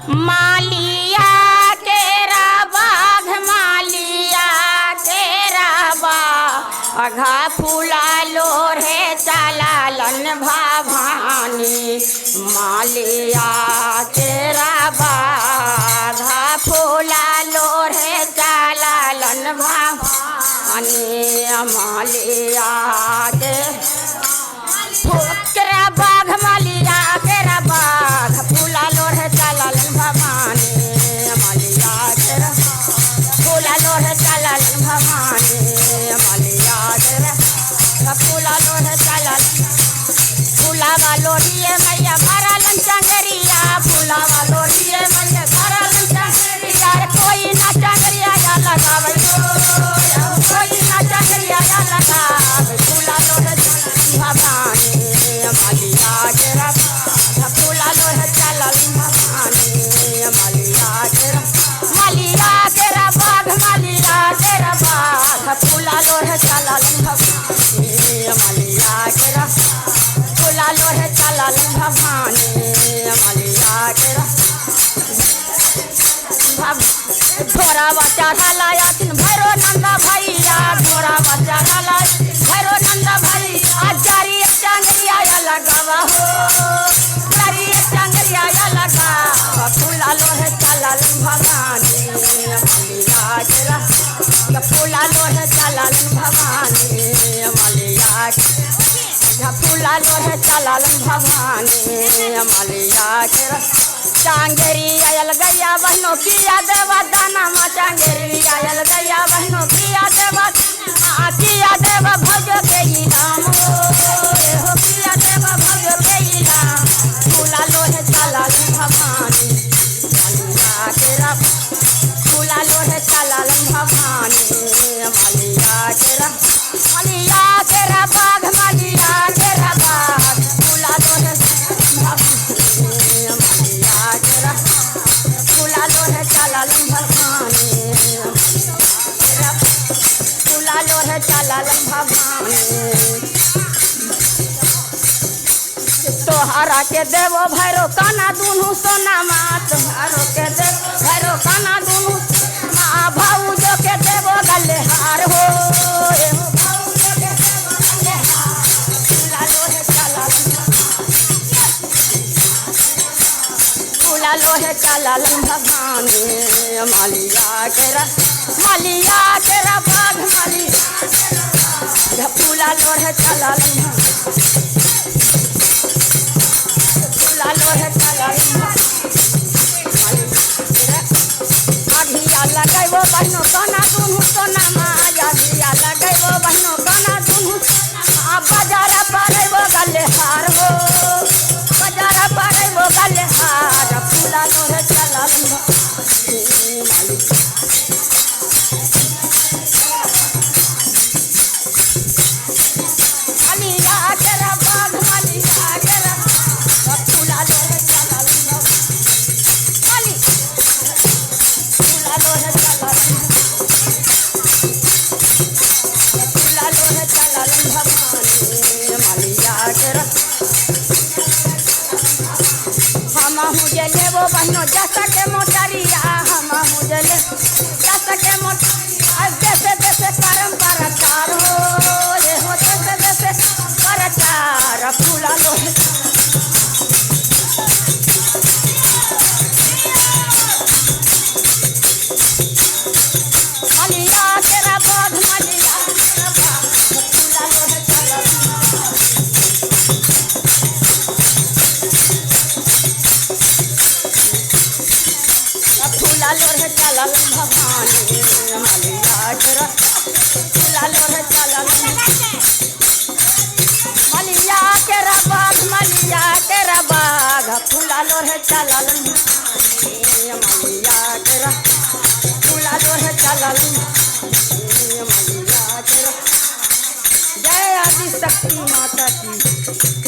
मालिया केरा बाघ मालिया केरा बाघा फूला लोढ़े चलालन भवानी। मालिया केरा बाघा फूला लोढ़े चलालन भवानी। मालिया के केरा बाघ मालिया केरा बाघ फूला लोढ़े चलालन भवानी। मालिया केरा फूला लोढ़े चलालन भवानी। मालिया केरा फूला लोढ़े चलालन फूलावा लोढ़िए मैया भरलन चंगरिया। फूलावा लोढ़िए मैया भरलन चंगरिया। कोई ना चंगरिया या लगावे कोई ना चंगरिया या लगावे। फूला लोढ़े भवानी। मालिया केरा फूला लोढ़े चलल भवानी। मालिया केरा मालिया केरा बाघ मालिया केरा बाघ फूला लोढ़े चलल भवानी। मालिया केरा फूला लोढ़े चलल भवानी। मालिया केरा घोड़ावा चढ़ला आथिन भैरो नंदा भैया। घोड़ावा चढ़ला भैरो नंदा भैया। जारी चंगरिया या लगावा हो जारी चंगरिया या लगावा। फूला लोढ़े चलल भवानी। मालिया केरा फूला लोढ़े चलल भवानी। मालिया फूला लोढ़े चलल भवानी। मालिया केरा चांगेरी आयल गैया बहनों किया देवा दाना माँ। चांगेरी आयल गैया बहनों किया देवा किया देवा भजो के इनाम हो किया देवा भजो के इनाम। फूला लोढ़े चलल भवानी। मालिया केरा फूला लोढ़े चलल भवानी। मालिया केरा मालिया केरा बाघ मालिया केरा बाघ फूला लोढ़े भवानी। मालिया केरा फूला लोढ़े चलल भवानी। फूला लोढ़े चलल भवानी। तोहरा के देवो भैरो काना दुनू सोना माँ। तोहरो के देवो भैरो काना दुनू माँ। भाऊजो के देवो गले हार हो भाऊजो के देवो गले हार। फूला लोढ़े चलल फूला लोढ़े चलल भवानी। मालिया केरा मालिया केरा बाघ मालिया फूला लोढ़े चलल फूला लोढ़े चलल। अभिया लगैबो बहनो काना दुनू सोना माँ। अभिया लगैबो बहनो काना दुनू बाजार पड़ैबो गले हार हो बाजार पड़ैबो गले हार। फूला लोढ़े चलल भवानी। मालिया केरा बाघ मालिया केरा फूला लोढ़े चलल माली फूला लोढ़े चलल फूला लोढ़े चलल भवानी। मालिया केरा हमहू जे लेबो बहनो जस के मोटरिया। हमहू जे ले जस के मोटरिया। देसे देसे करम परचार हो ये हो देसे देसे परचार। फूला लोढ़े मालिया केरा बाघ मालिया केरा बाघ फूला लोढ़े चलल फूला लोढ़े चलल भवानी। मालिया केरा फूला लोढ़े चलल मालिया केरा बाघ मालिया केरा बाघ फूला लोढ़े चलल मालिया केरा फूला लोढ़े चलल मालिया केरा। जय आदि शक्ति माता की।